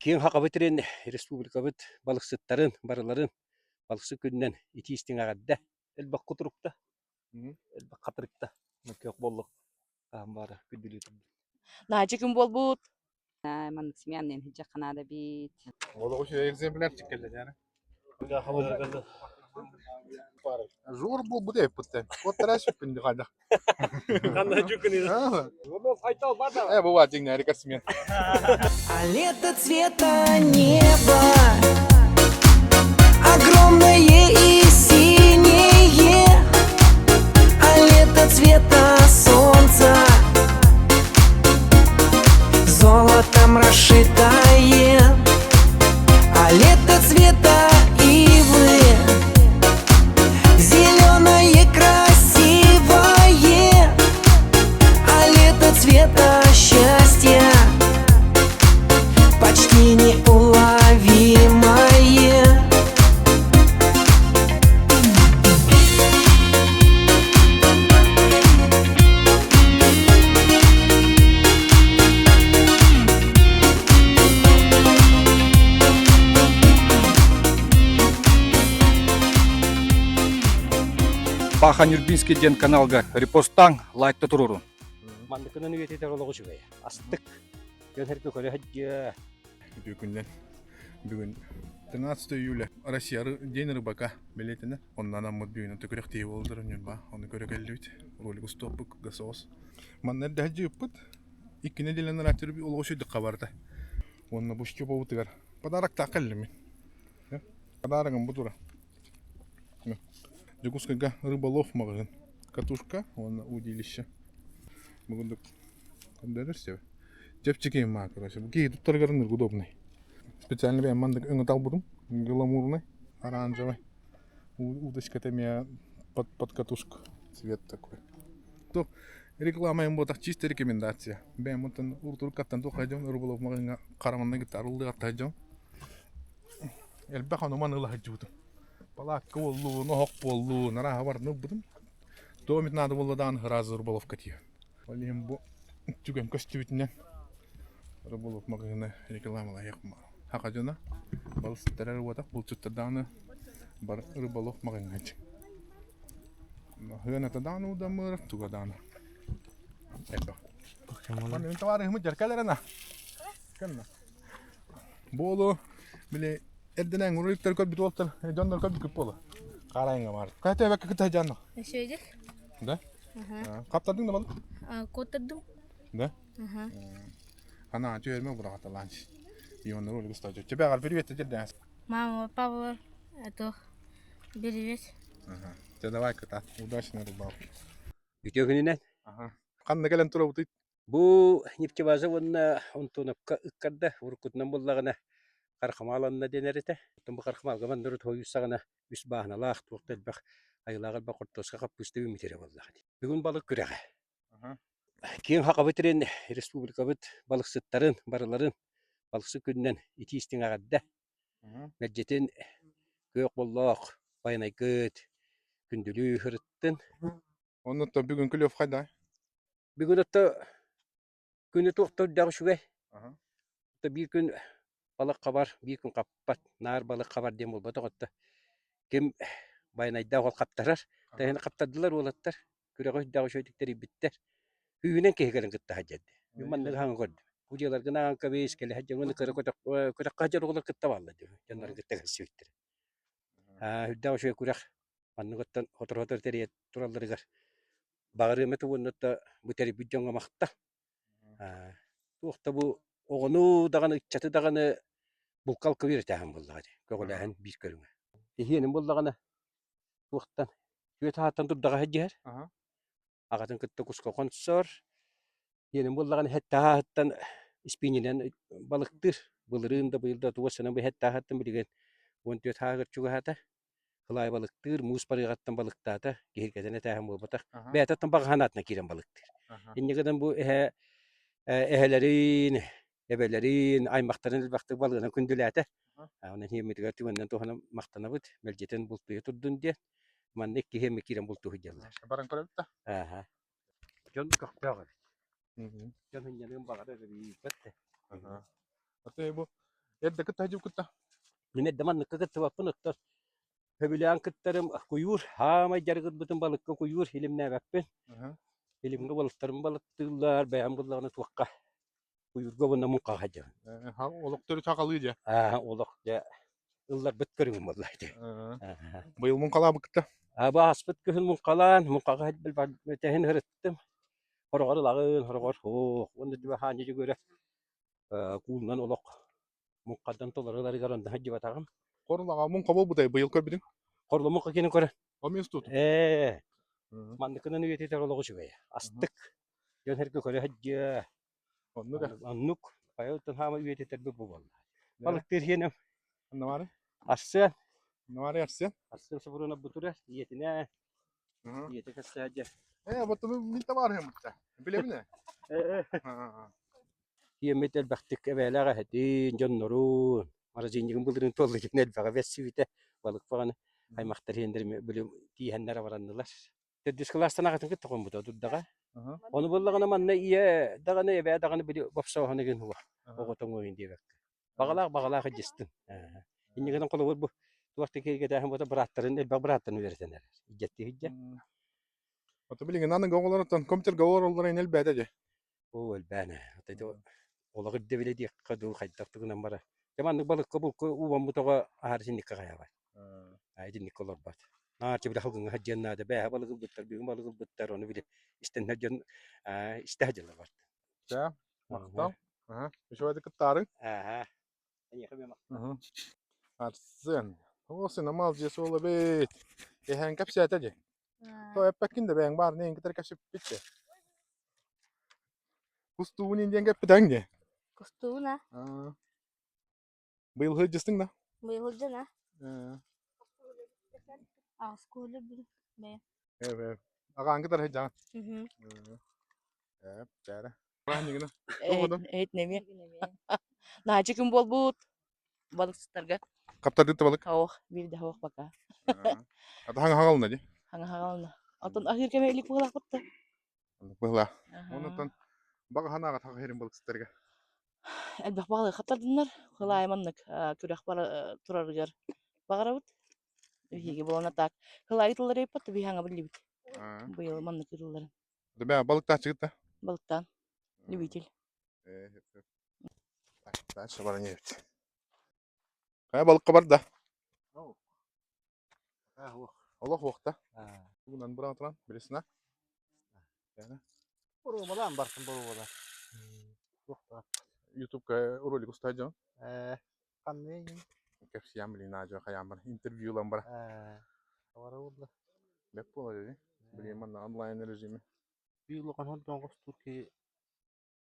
Киэҥ Сахабыт сирин республикабыт балыксыттарын барыларын балыксыт күнүнэн итии-истиҥ эҕэрдэ! Элбэх кутурукта, элбэх хатырыкта күөх боллох хаһан баара күндүлүү турдун. Наадьы күн буолбут. Маннык сымыйанныын сылдьыахха наада эбит. Олоҕу үчүгэй экземплярчик кэллэ дьаара. Жур буолбут эппиттэн. Куоттара сүппүн хайдах. Ханна дьүкүнү? Э, бу дьиҥнээри кэрсимиэн. А лето цвета неба Огромное и синее А лето цвета солнца Золотом расшитое А лето цвета ивы Зеленое красивое А лето цвета счастья Почти неуловимое Паха Нюрбинский диэн каналга репостаҥ, лайкта туруорун. Манныкынан үйэтитэр олоҕу үчүгэй. Астык. Дьон сэргэ көрө сылдьыа. Үтүө күннэн. Бүгүн 13 июля Россия день рыбака бэлиэтэнэр. Онно анаммыт бүгүн төкүрэх тиһи буолдур Ньурба. Ону көрө кэллибит. Ролик устуоппут ГСОС. Манна эрдэ сылдьыппыт. Икки нэдиэлэ нарааттыр олоҕу сүрдүк хабарда. Уонна бу Степабытыгар подароктаах кэллим мин. Подарогым бу тура. Дьокуускайга рыболов маҕаһыын. Катушка уонна удилище. Бүгүндүк көрдөрөр себе. Чэпчэки маа, короче. Бу киһи туттарыгар удобный. Специально бэйэм маннык өҥө талбытым. Гламурный, оранжевый. Удочката эмиэ под, под катушку. Цвет такой. То реклама им буотах чисто рекомендация. Бэйэм оттон урутуруккаттан туох дьон рыболов маҕаһыыҥҥа хараманна кытта арыллыахтаах дьон. Элбэх онуман ыла сылдьыбытым. Палаакка буоллун, оһох буоллун, арааһа барытын ылбытым. Туох эмит наада буолла даҕаны сразу рыболовка тиийэн. Ол иһин бу түгэн көстүбүтүнэн рыболов маҕаһыына рекламалаһыах Саха дьоно балысыттар эрэ буотах, булчуттар даҕаны бары рыболов маҕаһыыҥҥа Сыаната даҕаны удамыр, туга даҕаны элбэх. Манна мин табаарыһымыт дьаркаларына. Кэннэ. Буолу, били эрдэнэн уруйуктар көрбүт уолтар, дьоннор көрбүккүт буолу. Хаарайыңа бар. Ката эбэккэ кыта дьанно. Өсөйдүк. Да? Ага. Хаптардың да балык? Куоттардым. Да? Ага. Ана түөрмө быраҕаталаан. Ионнор ольга стажа. Тебе привет дердээс. Мама, папа, это привет. Ага. Те давай кыта. Удачи на рыбалке. Үтүө күнүнэн. Ага. Ханна кэлэн турабытый? Бу нефтебаза уонна Антоновка ыккарда уруккутунан буоллаҕына Хархамаал анна дэнэр этэ. Оттон бу Хархамаалга манна урут хойуу саҕана үс бааһыналаах туох да элбэх айылаах элбэх хортуоска хаппыыста үүммүт эрэ буоллаҕа дии. Бүгүн балык күрэҕэ. Киэҥ Сахабыт сирин республикабыт балыксыттарын барыларын балыксыт күнүнэн итии-истиҥ эҕэрдэ! Мэлдьитин күөх боллоох байанайгыт күндүлүү сырыттын. Оннуттан бүгүн клев хайда? Бүгүн отто күнү туох да үрдээх үчүгэй. Отто биир күн балык хабар, биир күн хаппат. Наар балык хабар диэн буолбатах отто. Ким байанайдаах ол хаптарар. Тэһини хаптардылар уолаттар. Күрэҕи үрдээх үчүгэйдик тэрийбиттэр. Күүһүнэн киһи кэлэн кытта сылдьар. Мин манныгы хаҥа көрдүм. Бу дьыаларгын ааҕан кэбис, кэлэ сылдьан уонна кыра көтөх көтөххө сылдьар оҕолор кытта бааллар дии. Дьоннорун кытта кэлсибиттэр. Аа, үрдээх үчүгэй күрэх манныгыттан сотору-сотору тэрийэ туралларыгар баҕарыам этэ уонна да бу тэрийбит дьоҥҥо махтал. Аа, туох да бу оҕону даҕаны, ыччаты даҕаны булка-алка үөрэтээһин буоллаҕа дии, көҕүлээһин биир көрүҥэ. Эһиэнин буоллаҕына туохтан түөрт аһааттан турдаҕа сылдьыһар. Аҕатын кытта куска хонсор. Диэним буоллаҕына сэттэ аһаһыттан испиининэн балыктыыр. Былырыын да быйыл да туос санан сэттэ аһаһыттан билигин 14 аһаһыгар чугаһаата. Кылаай балыктыыр, муус барыаҕыттан балыктаата, киһиргэтэн этээһин буолбатах. Бэйэтэ баҕа санаатынан киирэн балыктыыр. Инньэ гынан бу эһэ эһэлэрин, эбэлэрин, аймахтарын элбэхтик балыгынан күндүлээтэ. Онон иһиммитигэр түгэнинэн туһанан махтанабыт, мэлдьитин бултуйа турдун диэн. Манна иккиһи эмэ киирэн бултуһу диэллэр. Баран көрөбүт да? Ааһа. Дьон көхтөөх эбит. Дьон сынньаныан баҕарар эбит да. Ата бу. Эрдэ кытта сылдьыбыккыт кытта? Мин эрдэ манныкка кыттыбаппын, оттон сөбүлээн кыттарым куйуур, хаамай дьарыгырбытым балыкка куйуур, илимнээбэппин. Илимҥэ балыктарым балыктыыллар, бэйэм буллаҕына туохха куйуурга уонна муҥхаҕа сылдьабын. Олох төрүт сахалыы дьэ. Олох дьэ ылларбыт көрүҥүм буолла ити. Быйыл муҥхалаабыккыта? Ааспыт күһүн муҥхалаан, муҥхаҕа тэһин ырыттым. Хороҕор ылаҕын, хороҕор суох. Уонна түбэ хаанньа дьүгүрэ куулунан олох муҥхадан толоруларыгар онно сылдьыбатаҕым. Хорлаҕа муҥха буолбутай быйыл көрбүтүҥ? Хорло муҥха кини көрө. Омиус тут. Ээ, манныкынан үйэтитэр олох үчүгэй. Астык. Дьон сэргэ көрө сылдьыа. Оннук Оннук. Хайа хаама үйэтитэрбит бу буолла. Балыктыыр хиэнэм. Навары? Арсен. Навары Арсен? Арсен Сопрунов бутура ийэтинэ. Ийэтэ кэссээдьэ. Ээ, вот мин табаарыһым бутта. Билэбин ээ. Ийэммит элбэхтик эбээлээх эһэтин, дьоннорун, морозильнигын былырыын туоллугун элбэҕи бэрсибитэ. Балык баҕаны аймахтар иһэннэр били тииһэннэр абараннылар. Төрдүс кылаастан аҕатын кытта хоммута турдаҕа. Ону буоллаҕына манна ийэ даҕаны эбээ даҕаны били бопсооһуна гын уо оҕотоҥ уойун диэбэккэ. Баҕалаах баҕалаах илдьистин. Иннигинэн холобур бу туох да киэргэтээһин буота бырааттарын элбэх бырааттарын үөрэтэн эрэр. Илдьэттии сылдьа. Ото билигин аныгы оҕолортон компьютерга олороллоро ин элбээтэ дии. Оо, элбээн ээ. Ото олох ирдэбилэ диэххэ дуу, хайдах тугунан барар. Дьэ маннык балыкка булка уубаммыт оҕо аһары итинниккэ хайаабат. Аа итинниккэ олорбот. Наар били халгыҥҥа сылдьыан наада. Бээһэ балык ылбыттар, бүгүн балык ылбыттар, ону били истэннэр дьон аа истэ сылдьаллар барыта. Чэ, махтал. Аха, үчүгэйдик кыттаарыҥ. Ааһа. Эйиэхэ эмиэ махтал. Арсен. Оо, син амал дьиэ суола эбит. Эһээн кэпсээтэ дии. То эппэккин да бэйэҥ баар нэйин кытары кэпсэппит дии. Кустугун диэн кэппитэҥ дии. Кустугун а? Быйыл сылдьыстыҥ да? Быйыл сылдьан а? Аҕыс куһулу бэйэ. Ээ, аҕаан кытары сылдьаҕын. Ээ, чээрэ. Празднигына. Эт немиэ. Наачы күн буолбут. Балыксыттарга. Хаптардыт балык. Ох, биир да ох пока. Ата хаҥа хагалына ди. Хаҥа хагалына. Отон аһыыр кэме илик буолаахпытта. Быһла. Онутан баҕа ханаҕа хаһырын балыксыттарга. Элбэх баҕалыы хаптардыннар. Кылаай маннык күрэх бара турарыгар баҕарабыт. Биһиги буолан так. Кылаайы тыллары ыйыппат, биһи хаҥа биллибит. Быйыл маннык ырылларын. Бэ балыктааччыгыт да? Балыктаан. Любитель. Дальше баран иһэбит. Хайа балыкка барда? Олох уохта. Тугунан быраҕан туран, билесина. Боруобалаан бартым боруобалаан. Ютубка ролик устаа дьон. Ээ, ханныгын Кэпсиэм блин аадьа хайаан бар интервью ылан бара. Ээ, абара буолла. Бэт буолар ини. Блин манна онлайн режиме. Биир улахан хордоон хостуур киһи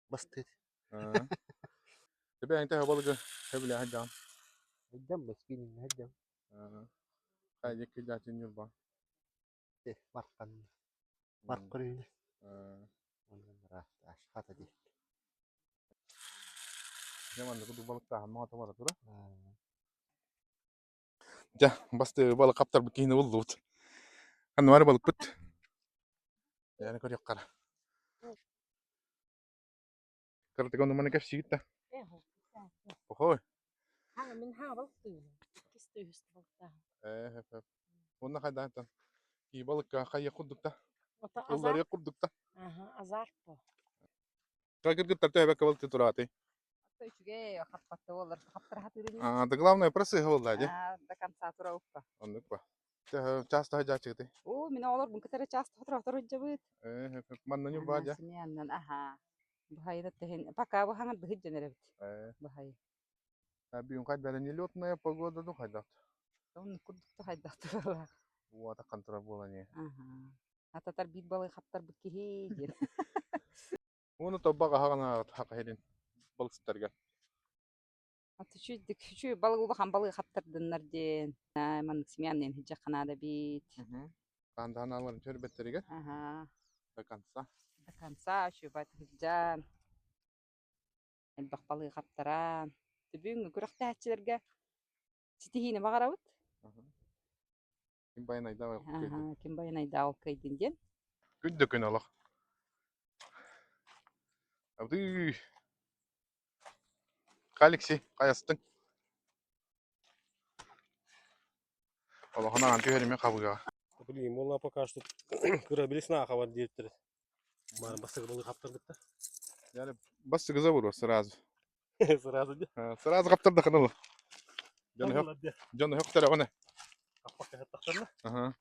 бастыыр. Тебе эҥтэ балыгы сөбүлэһэ дьаан. Айдам баскин айдам. Хайа кыдьаатын ньурба. Мархан Маркырыны. Хата дии. Дьэ маннык балыктааһын маҕата бара тура. Дьэ, бастыы балык хаптарбыт киһини буллубут. Ханна бары балыкпыт? Яны көрүөххэ. Кыратык ону маны кэпсиигит да? Охой. Мин хаабалыктыыбын. Иккис үһүс балыктааһын. Ээ, хөп. Уонна хайдаантан? Кии балыкка хайыах курдук да? Ылларыах курдук да? Азарт по. Кыргыттар төһөбөккө балыкты турааты. Үчүгэй, хаппатта буолар. Хаптара хатыырын. А, да главное просыһа буолла дии. До конца тура уппа. Оннук ба. Час таһа дьаачыгыты. Оо, мин оҕолорбун кытары час тохотор дьабыт. Ээ, манна ньурбаа дьа. Синяннан, аха. Бухайда тэһин. Пока бу хаҥар быһыт дьон эрэбит. Бухай. Бүгүн хайдара нелетная погода ду хайдах. Оннук курдук та хайдах туралаах. Уота хантара буолан ээ. Аха. Ататар биир балык хаптарбыт киһи диэн. Уону тобба хаһаҕана хахахирин балыксыттарга. Үчүйдик үчүй балык улахан балык хаптардыннар диэн. Маннык семьяннын сылдьахха наада бит. Хаандаан аларын төрбөттөрүгэр Аха. до конца. До конца үчүй сылдьан. Элбэх балык хаптаран. Бүгүҥҥү күрэхтэһээччилэргэ ситиһиини баҕарабыт. Ким байанайдаах Аха, ким байанайдаах ол кыайдын диэн. Күн да күн олох. Абдыы. Алексей, хайастың? Олохонаан түһэримэ хабыга. Блин, буолла пока что кыра билесна хабар диэбиттэр. Бары бастакы балык хаптарбыттар. Yani бастакы забору сразу. Сразу де. Сразу хаптардахына Дьон өһөх дьон өһөхтөрөҕүнэ. Хаппакка хаттахтарына. Аха.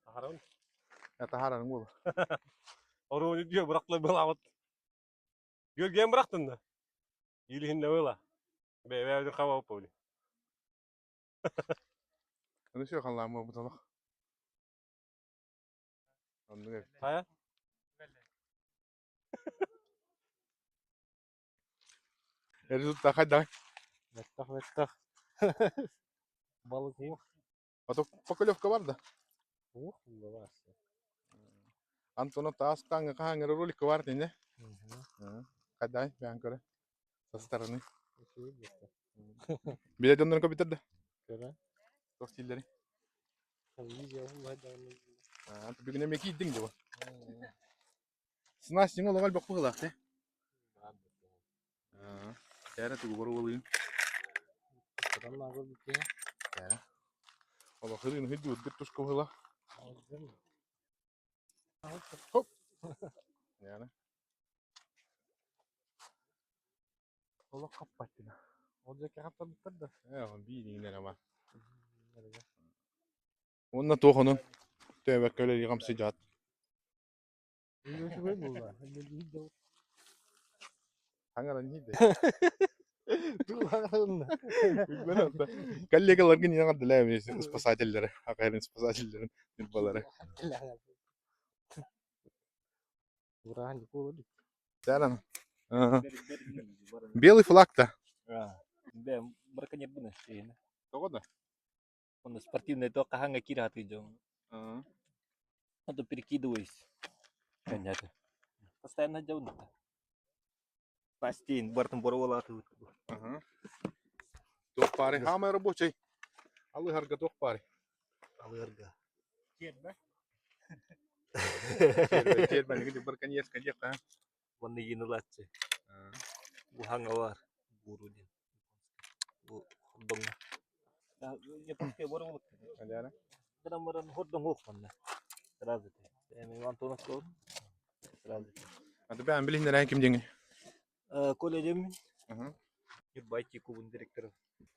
Таһарабын. Таһаарарың буолар. Оруону диө бырахтылар былаабыт. Гүргэн бырахтын да. Илиһиннэ была. Бэйбээбитин хаба оппули. Аны все халлаан буолбут олох. Оннук эбит. Хайа? Результат хайдах? Бэттэх бэттэх. Балык уох. А то поклевка бар да. Уох булла Антонов таас таҥҥа хаһааҥҥы роликка бар тине. Хайдай бэйэн көрө. Со стороны. Билэ дьоннорун көбүтэр да. Көрө. Туох дииллэрий? Бүгүн эмиэ киирдиҥ дии бу. Снастиҥ олоҕо элбэх быһыылаах дии. Кээрэ тугу боруобалыыгын? Кээрэ. Олох ырыын үрдүк тушка быһыылаах. Хоп. Яна. Олох хаппаттына. Ол дьэкэ хаптарбыттар да. Ээ, биир иҥнэр ама. Уонна туох онон төбөккө үлэлии хамсыйдьаат. Үчүгэй буолла. Хаҥаран иһийдэ. Коллегаларгын иҥэрдилээ спасателлэри, акайрын спасателлэрин ньурбалары. Белый флаг-то. Браконьербын Тоҕо да? Онно спортивный то хаһааҥҥа киирэ сатыы дьон. А то перекидываюсь. Понятно. Постоянно дьон. Бастин, бартын боруолаатыбыт. Туох баарый? Хаамай рабочий. Алыһарга туох баарый? Алыһарга. Тиэрбэ. Тиэрбэ, тиэрбэ, браконьерскай диэххэ. Уонна иин ылааччы. Бу хаҥа бар. Бууру диэн. Бу хордоҥҥо. Гынан баран хордоҥ суох манна. Сразу Эми Антонов Сразу. А ты бэйэн билиһиннэрэн ким диэҥий? Коля диэммин. Ньурба IT кубун директора.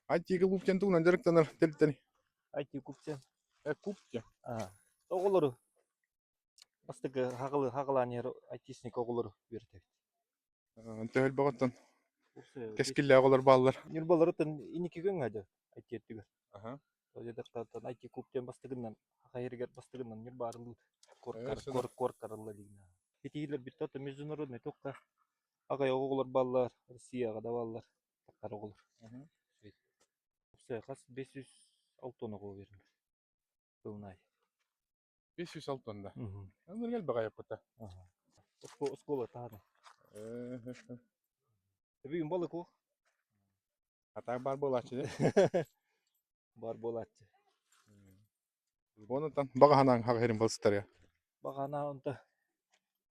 IT клуб диэн тугунан дьарыктанар тэрилтэний? IT куб диэн. Э, куб диэн. Оҕолору бастакы хаҕылаан иһэр айтишник оҕолору үөрэтэбит. Төһө элбэҕиттэн кэскиллээх оҕолор бааллар. Ньурбаларыттан инники күөҥҥэ дьэ IT өттүгэр. Дьэ IT куб диэн бастыгынан хайырыгар бастыгынан Ньурба арыллыбыт. Кор кор карылла диигинэ. Итиилэр бүттэ ото международный туохха аҕай оҕолор бааллар, Россияҕа да бааллар, таккар оҕолор. Хас 506 оҕо берилэр. Сылын аайы. 506 да. Аны элбэх айаппыта. Оскуола таһына. Бүгүн балык уох. Атаак бар буолааччы дии. Бар буолааччы. Онтон баҕаһанаан хаҕа балыстарыа. Баҕана онто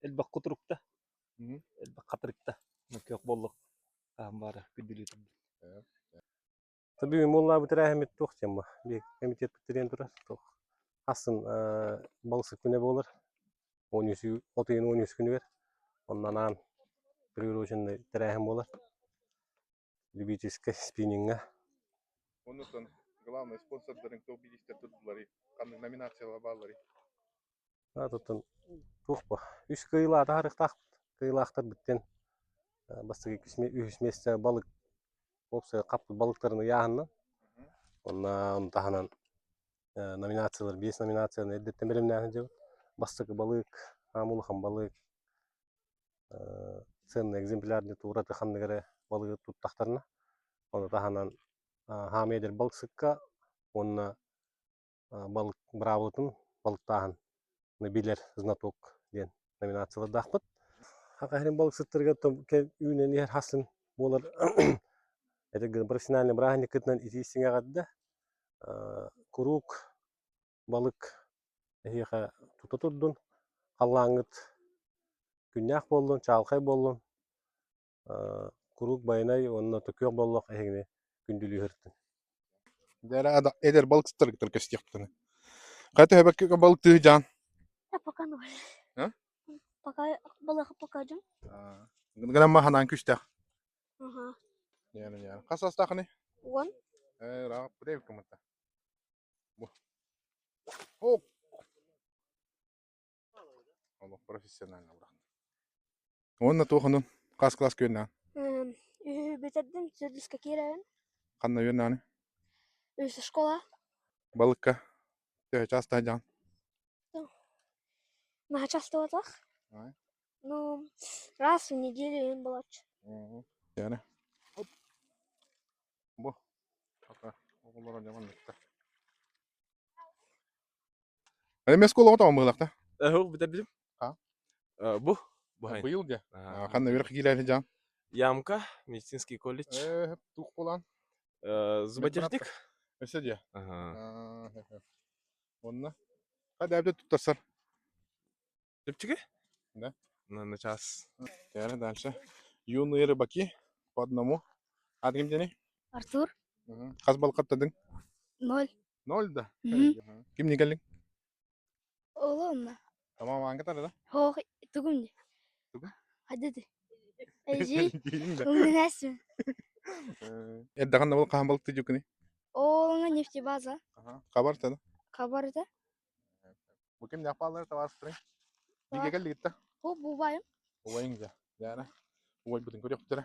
элбэх кутурукта, элбэх хатырыкта. Мөккөх боллук хаһан баара күндүлүү турбут. Бүгүн буоллаабыт тэрээһиммит туох диэн бу? Биир комитет тэрийэн турар. Туох асын балысык күнэ буолар. 13 от ыйын 13 күнүгэр. Онно анаан приуроченный тэрээһин буолар. Любительскай спиннингэ. Оннуттан главный спонсордарын кто бириистэр турдуларый? Ханнык номинациялар баалларый? Туттан туох бу? Үс кыайыылаах арыктаахпыт. Кыайыылаахтар бүттэн бастакы үһүс миэстэ балык уопсай хаппыт балыктарын ыйааһынынан. Онно ону таһынан номинациялар биэс номинацияны эрдэттэн бэлэмнээн сылдьабыт. Бастакы балык, аам улахан балык, ценный экземпляр диэн ураты ханнык эрэ балыгы туттахтарына, ону таһынан хаамыы эдэр балыксыкка уонна балык быраабылатын балыктааһын билэр знаток диэн номинациялардаахпыт. Саха сирин балыксыттарыгар үүнэн иһэр хасын буолар это профессиональный бырааһынньыккытынан итии сиҥэҕэрдэ куруук балык эһиэхэ тута турдун, халлааҥҥыт күннээх буоллун, чаҕылхай буоллун, куруук байанай уонна төкүөх боллох эһигини күндү. Күндүлүү сырыттын. Дьэ эдэр балыксыттаргытар көстүөхтэрэ. Хайа төһөбөккө балыктыы дьаан? А пока ноль. А? Пока балыга пока дьон. Гынан ханаан күстээх. Ага. Яны яны. Хас астаахыный? Уон. Э, раап бу кымыта. Бу. О! Олох профессионально бырахтым. Уонна туох онун? Хас класс күөннээн? Үһү бүтэрдим, төрдүскэ киирэбин. Ханна үөннээни? Үһүс школа. Балыкка. Төһө чаастаах дьаан? Наһаа часто Ну, раз в неделю им болочу. Яны. Бу. Пока. Оҕолоро дьаманныктар. Эми оскуолаҕа тоҕо быһылахта? Эһу бүтэрбитим. А? Бу. Бу Быйыл дьэ. Ханна үөрэх киилээн дьаан? Ямка, медицинский колледж. Э, тух булан? Зуботехник. Өсө дьэ. Онно. Хада әбден туттарсар. Чэпчэки? Да. На, на час. Теперь дальше. Юные рыбаки по одному. Аты ким диэний? Артур. Хас балыкаттадыҥ? Ноль. Ноль да? Мгм. Кимни кэллиҥ? Олонна. Тамам аанга тары да? Хоох тугум не? Тугу? Хадыды. Эжи. Диин да. Умнасым. Эрдэҕин да хаһан балыкты дьукуни? Олоҥа нефтебаза. Хабар тада. Хабарда. Бу ким дьахпааллары табаарыстарыҥ? Бигэ кэллигит да? Бу бубайым. Убайыҥ дьэ. Дьаана. Убайбытын көрүөхтэрэ.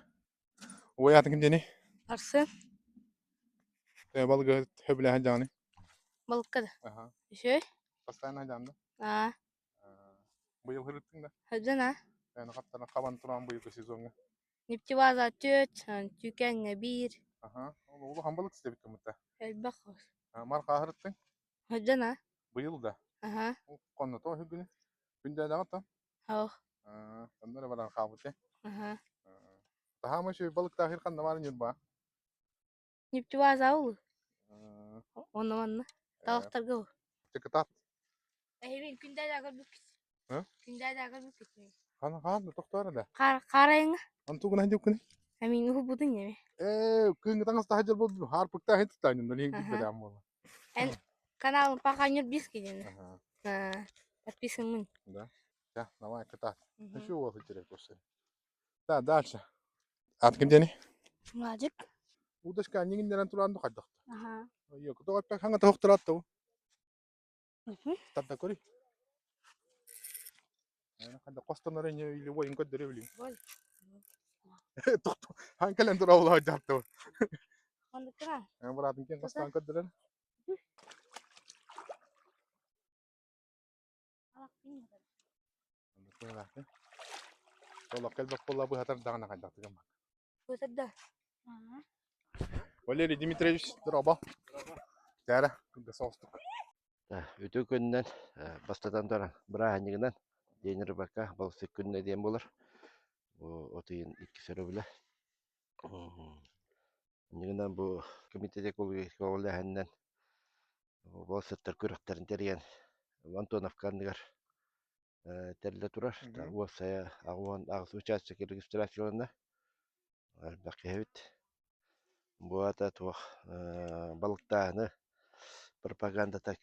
Убай аатын ким диэний? Арсен. Э, балыгы хөбүлэһэн дьааны. Балыкка да. Аха. Үсүй. Постоянно дьаанда. Аа. Быйыл хырыттыҥ да? Хаддан а. Эн хаптана хабан туран быйылгы сезоҥҥа. Нефтебаза түөт, түүкэҥҥэ биир. Аха. Ол улахан балык ситэбит кымыта. Элбэх. Мар хааһырыттыҥ? Хаддан а. Быйыл да? Аха. Хоннотоо үһүгүнү? Күндээдэҕит да? Ох. Онно эрэ баран хаалбыт ээ. Аха. Таһаама үчүгэй балыктаах ир ханна баар Ньурба? Нефтебаза ол. Онно манна. Талахтарга ол. Кытаат. Эһибин күндээдэ көрбүккүт. Күндээдэ көрбүккүт. Хана хаан тохтоор да. Харайыңа. Антугун хандюккуни? Амин ухубутун неме. Ээ, кыҥ таҥас таһа дьыл болду. Харпыкта хин тутаанын, нин билбэтээм буола. Эн каналым пока Нюрбинский диэн. Подписанмын. Да. Да, давай кытаат. Еще уол сылдьар көрсө. Да, дальше. Ат ким диэни? Младик. Удочка анньыгыннаран туран хайдах. Аха. Йо, тоҕо хаҥа тоһохтораат тау. Тарда көрүй. Ханда қостанар не или ойын көрдөрө билим. Тохто. Хан кэлэн тура улаа дьааттыбы. Хандыкка. Быраатын киэн қостан көрдөрөр. Олох кэлбэт буолла быһатар даҕаны хайдахтыгын бак. Быһатар Валерий Дмитриевич, дороба. Дьара, күндэ соҕустук. Үтүө күнүнэн бастатан туран бырааһынньыгынан диэн рыбака балысык күнүнэ диэн буолар. Бу от ыйын иккис өрөбүлэ. Инньэ бу комитет экология көҕүлээһининэн балысыктар күрэхтэрин тэрийэн Антоновка анныгар тэриллэ турар. Уопсайа 88 участок регистрацияланна. Элбэх киһи эбит. Бу аата туох балыктааһыны пропагандата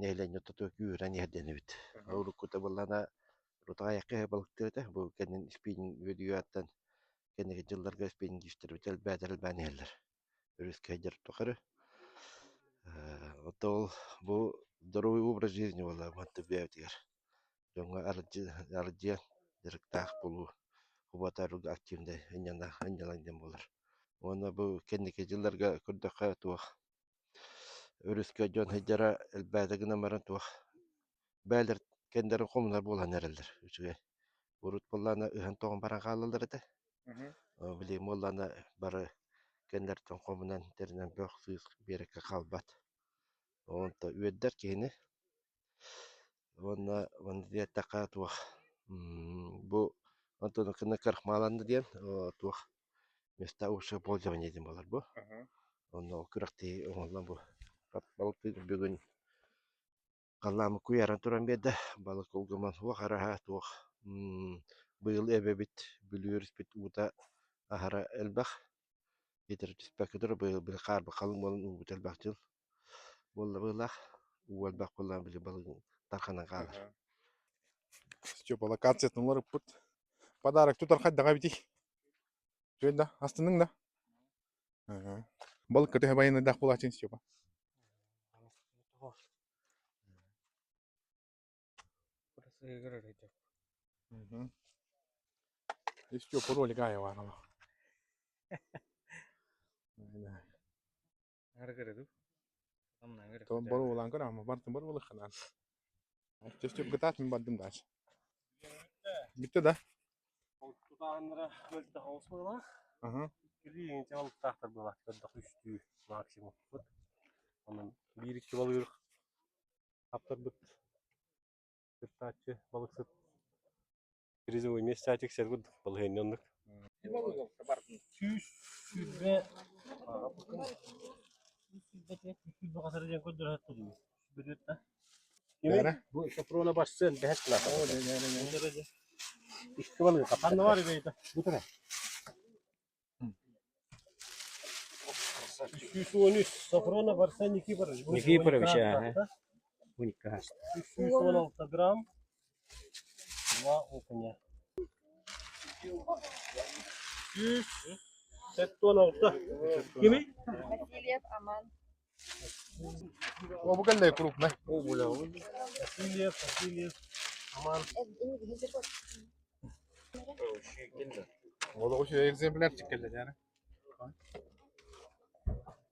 нэһилиэнньэ ортотугар күүһүрэн иһэрдэн эбит. Уруккута буоллаҕына рутаайахха иһэ балыктыыр этэ. Бу кэннин спиннинг үөдүйүөҕүттэн кэнники дьылларга спиннингистэрбит элбээтэр элбээн иһэллэр. Өрүскэ сылдьар тухары. Оттон ол бу здоровый образ жизни буолла манта бэйэбитигэр. Дьоҥҥо аралдьыйан дьарыктаах буолуу убатарга активнай ынньалаҥ диэн буолар. Уонна бу кэнники дьылларга көрдөххө туох өрүскэ дьон сылдьара элбээтэ гынан баран туох бээлэр кэннилэрин хомунар буолан эрэллэр үчүгэй. Урут буоллаҕына ыһан-тоҕон баран хаалаллар этэ. Билигин буоллаҕына бары кэннилэриттэн хомунан тэринэн бөх-сыыс биэрэккэ хаалбат. Онто үөрдэр киһини. Уонна манна диэтэххэ туох бу онтон крахмаланна диэн туох места общего пользования диэн буолар бу. Онно ол күрэхтэһии оҥоһуллан бу бүгүн халлааммыт куйааран туран биэрдэ балык улгуман суох араһа туох быйыл эбэбит Бүлүү өрүспүт уута аһара элбэх. Итэр түспэккэ турар быйыл били хаарбах халыҥ буолан уубут элбэх дьыл буолла быһыылаах. Уу элбэх буоллаҕына били балыгын тарханан хаалар. Степа локациятын уларыппыт. Подарок тутар хайдаҕа эбитий? Үчүгэй да? Астынныҥ да? Балыкка төһө байанайдаах буолааччыҥ Степа? Степа ролик аайы баар Боруобалаан көр ама бартын боруобалыаххынаан. Степ кытаат мин бардым даача. Бүттэ да? Тутааһыннара мөлтөх оҕус быһыылаах. Иккилии иҥчэ балыктаахтар быһыылаах көрдөх үстүү максимум. Онон биир икки балыыр Хаптарбыт кыттааччы балыксыт призовой миэстэ тиксэрбит балаһыанньа оннук. 120 диэн көрдөрө Бу Сопрона барсын бэһэт Икки балык ханна бар бэйдэ. Бу тура. 313 Сафронов Арсен Никифорович. Никифорович, ага. Уникка. 316 грамм. Два окуня. 176. Кими? Васильев Аман. О, бу кэллэ крупный. О, бля. Васильев, Васильев, Аман. Ол үчүгэй экземплярчик кэллэ дьэ.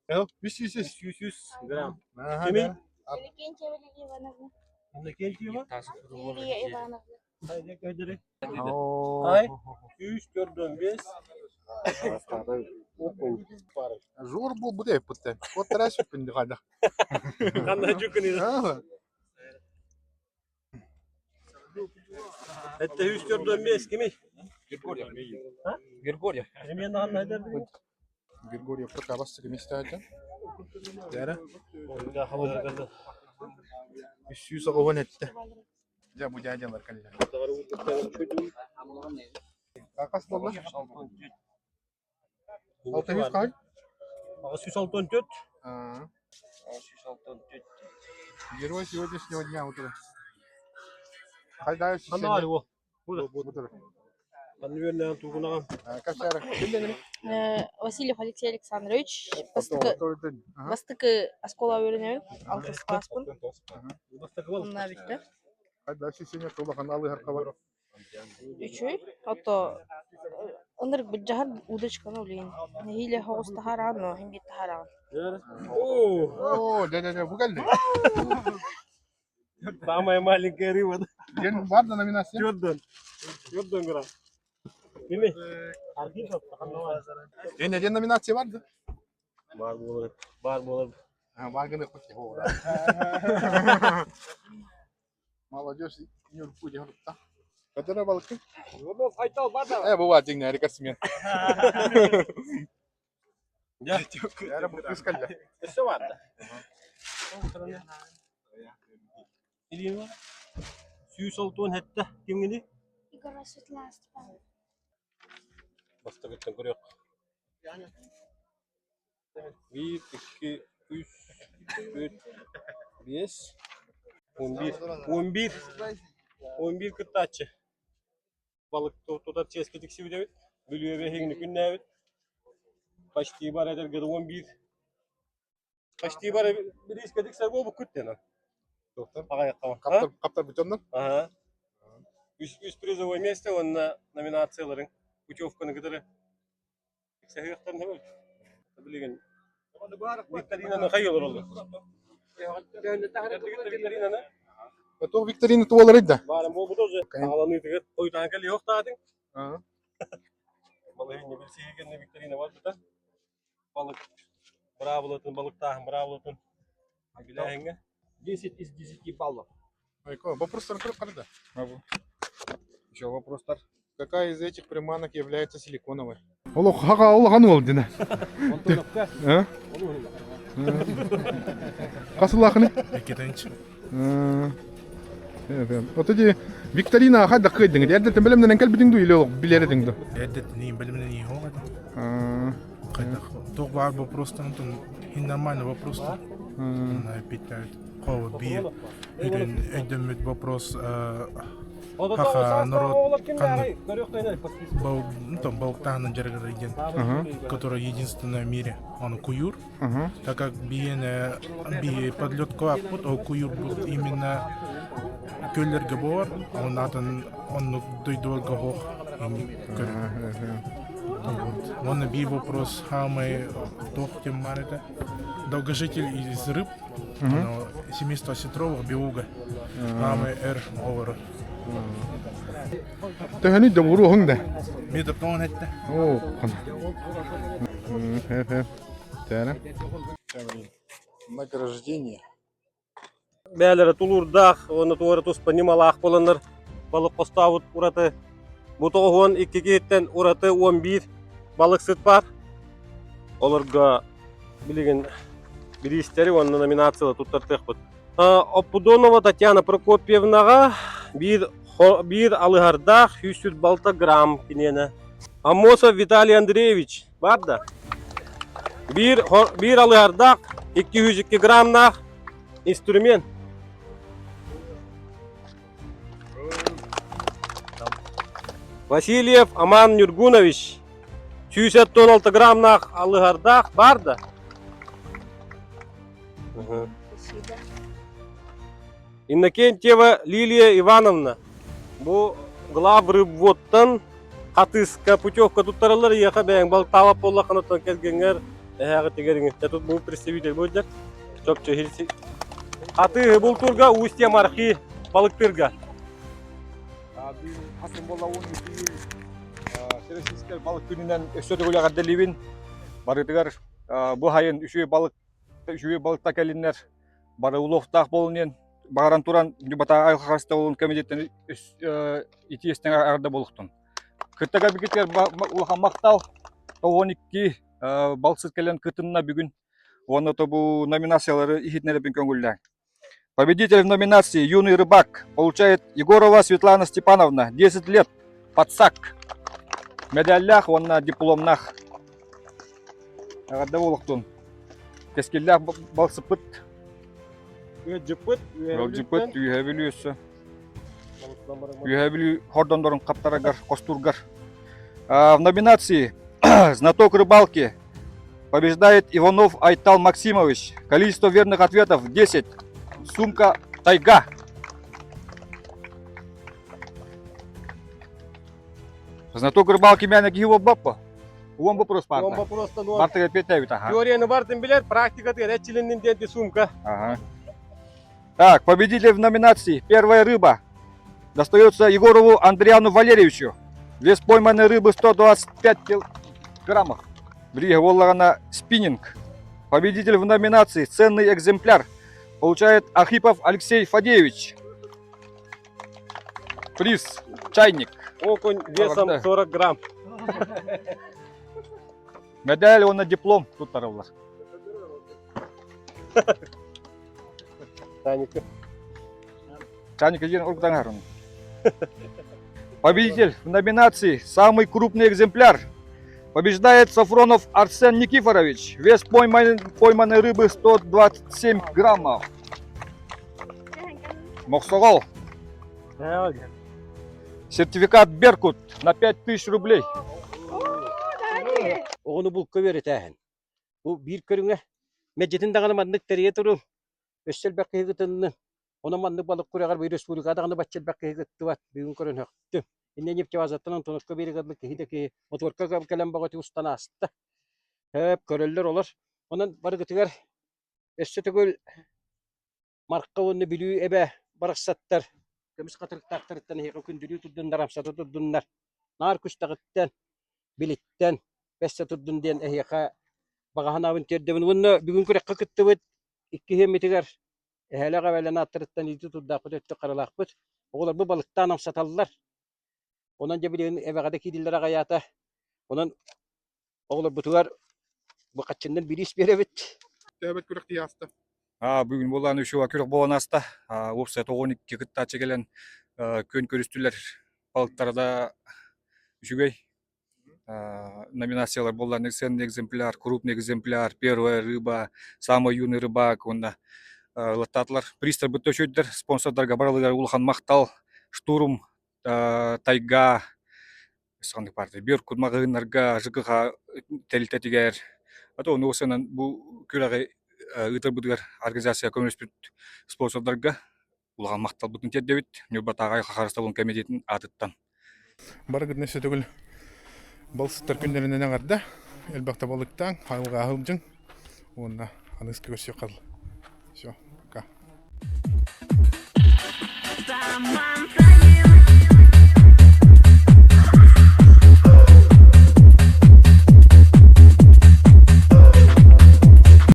Э, 300 300 грамм. Ага, Кими? да. Иннокентьева Лилия Ивановна. Иннокентьева? Лилия Ивановна. Ай, 345. Окунь. Жор буолбут эппиттэ. Куоттара сүппүн хайдах. Ханна дьүкүн Это 345 кимий? Григорьев. Григорьев. Ремень ханна айдардыгын? Григорьев кабас мистаача. Дәрі. 300 этте. Дьэ, бу дядялар кэллэ. Хас буолла? 600 хай? 664. А. Герой сегодняшнего дня утро. Хайда Ханна бар ол? Бу Ханна үөрнээн тугунаҕам. Кассара. Васильев Алексей Александрович бастакы бастакы оскуола үөрэнэбин алтыс класспын онно бүттэ Хайда сисене улахан алыһар хабар. Үчүгэй ото ынырык былдьаһар удочканы улейин нэһиилэ соҕус таһаараҕын но иһин биир таһаараҕын О, дядя, бу кэлли. Самая маленькая рыба. Ден бар да номинация? Төрдөн. Төрдөн грамм. Кими? Ден ден номинация бар да? Бар буолар. Бар буолар. Ваганы хоть его. Молодежь Нюрбу диэн ырытта. Кадара балыккын? Айтал бар да. Э, бу баар дьиҥнээри көрсүмүөн. Дьэ. Эрэ бу кыыс кэллэ. Өссө бар да. Илиин бар. 167 кимҥини? Игорь Светлана Степановна. Бастакыттан көрүөх. Биир, икки, үс, түөрт, биэс, 11, 11, 11 кыттааччы. Балык тутар чиэскэ тиксибит эбит. Бүлүүбэ эһигини күннээбит. Почти бар эдэргэ 11. Почти бар бириискэ тиксэр буолбуккут диэн. Доктор. Аҕайахха. Хаптар хаптар бүтөннөр. Аха. Үс, үс призовой место уонна номинацияларыҥ путевканы кытары Саһыахтарын сөбүй? Билигин викторинаны хайы олороллор? Викторинаны? Туох викторина туоларый да? Баарым буолбут уже. Аҕаланыытыгар ойутаан кэлиэхтаатыҥ. Балыһынньа билсиһи кэннэ викторина барбыта. Балык быраабылатын, балыктааһын быраабылатын билээһиҥҥэ. 10 из 10 баллов. Айко, вопростар көрүп кара да. Еще вопростар? Какая из этих приманок является силиконовой? Олох хака улахан уол дина. Антоновка. А? Хас улаханы? Эккетенч. Вот эти викторина хайдах кыайдыҥ? Эрдэттэн бэлэмнэнэн кэлбитиҥ дуу или олох билэр этиҥ дуу? Эрдэттэн бэлэмнэнии хоҕа. Хайдах туох баар вопростан онтон нормальный вопростар. Эппиттээбит. Холобур биир үрүн өйдөммүт вопрос Хаха народ ханнык балыктааһынан дьарыгырар диэн, который единственное в мире, он куйуур. Так как биһиэнэ биһи подлёдкалаахпыт, ол куйуурбут именно күөллэргэ буолар, он атын оннук дойдуларга суох Уонна биир вопрос самый туох диэн баар этэ долгожитель из рыб семейство осетровых белуга самый эр олорор Төһөнүй да уруоһуҥ да? Метр тоҕон этте. Оо, Тәне. Награждение. Бээлэрэ тулуурдаах уонна туора туспа ньымалаах буоланнар балык хостообут ураты бу 92 киһиттэн ураты 11 балыксыт баар. Олорго билигин бириистэри уонна номинациялар туттартыахпыт. Оппудонова Татьяна Прокопьевнаҕа биир, биир алыһардаах 146 грамм киниэнэ. Аммосов Виталий Андреевич бар да? Биир, биир алыһардаах 202 граммнаах инструмент. Васильев Аман Нюргунович 116 граммнаах алыһардаах бар да? Иннокентьева Лилия Ивановна бу главрыбводтан хатыыска путевка туттараллар ийэхэ бэйэҥ балтаабат буоллаххына оттон кэргэҥҥэр эһээҕитигэр иҥиттэ тут бу представитель буолдьар чопчу хатыыһы бултуурга устье мархи балыктыырга Хасым буолла уон Всероссийскай балык күнүнэн өссө төгүл эҕэрдэлиибин. Барытыгар бу хайын үчүгэй балык үчүгэй балыкта кэлиннэр бары улуохтаах буолун диэн баҕаран туран Ньурбатааҕы айылҕа харыстабылын комитеттэн итии истиҥ эҕэрдэ буолуохтун. Кытта кэлбиккитигэр улахан махтал. 92 балсыт кэлэн кытынна бүгүн. Уонна то бу номинациялары иһитиннэрэбин көҥүллээҥ. Победитель в номинации «Юный рыбак» получает Егорова Светлана Степановна, 10 лет, подсак. Медаллаах уонна дипломнаах. Эҕэрдэ буолуохтун. Кэскиллээх балсыппыт. Ыалдьыппыт, Ыалдьыппыт, Үөһээ Бүлүү өссө. Үөһээ Бүлүү хордондорун хаптарыгар, хостуургар. В номинации «Знаток рыбалки» Побеждает Иванов Айтал Максимович. Количество верных ответов 10. Сумка «Тайга». Знаток рыбалки мээнэ киһи буолбаппа. Уон вопрос Уон вопростан уон. Бартыга эппиэттээбит аха. Теорияны бартын билэр, практикатыгар эрчилиннин диэн сумка. Ага. Так, победитель в номинации «Первая рыба» достается Егорову Андриану Валерьевичу. Вес пойманной рыбы 125 килограммов. Брига буоллаҕына спиннинг. Победитель в номинации «Ценный экземпляр» получает Архипов Алексей Фадеевич. Приз «Чайник». Окунь весом 40 грамм. Медаль уонна диплом туттарыллар. Чайника. Чайника диэн урукутан Победитель в номинации «Самый крупный экземпляр» побеждает Сафронов Арсен Никифорович. Вес пойманной, пойманной рыбы 127 граммов. Мохсоҕол. Сертификат «Беркут» на 5000 рублей. Оҕону булка үөрэтээһин. Бу биир көрүҥэ. Мэдьитин даҕаны маннык тэрийэ туруҥ. Өссө элбэх киһи кытыннын. Онон маннык балык күрэҕэр бу республикаҕа даҕаны бачча элбэх киһи кыттыбат. Бүгүн көрөн сөхтүм. Инньэ нефтебазаттан Антоновка биэригэр киһи да киһи мотуорка кэлэн бөҕөтүк устан ааста. Һээп, көрөллөр олор. Онон барыгытыгар өссө төгүл Марха уонна Бүлүү эбэ барахсаттар көмүс хатырыктаахтарыттан эһиэхэ күндүлүү турдуннар, амсата турдуннар. Наар күстэҕиттэн, билиттэн бэссэ турдун диэн эһиэхэ баҕа санаабын тиэрдэбин. Уонна бүгүн күрэххэ кыттыбыт иккиһиэммитигэр эһээлээх эбээлэн ааттарыттан иитии турдаахпыт, өттүк харалаахпыт. Оҕолорбут балыктаан амсаталлар. Онон дьэ билигин эбэҕэ да киириллэр аҕайаата. Онон оҕолорбутугар бу хаччыннан бириис биэрэбит. Төбөт күрэхтии ааста. Бүгүн буолан үчүгэй күрэх буолан ааста. Уопсай 92 кыттааччы кэлэн күөн көрүстүлэр. Балыктара да үчүгэй. Номинациялар буолла ценный экземпляр, крупный экземпляр, первая рыба, самый юный рыбак уонна ылаттаатылар. Призтарбыт төчөйдөр, спонсордарга барылыгар улахан махтал, штурм, тайга, ханнык партия Беркут маҕаһыыннарга, ЖКХ тэрилтэтигэр, а то ону сынан бу күрэҕи ыытарбытыгар организация көмөлөспүт спонсордарга улахан махталбытын тиэрдэбит Ньурбатааҕы Харыстабылын комитетин аатыттан. Барыгытын өссө төгүл балсыттар күннэринэн эҕэрдэ, элбэхтэ балыктааҥ, айылҕа сылдьыҥ уонна аныгыскы көрсүөххэ дылы. Все, пока.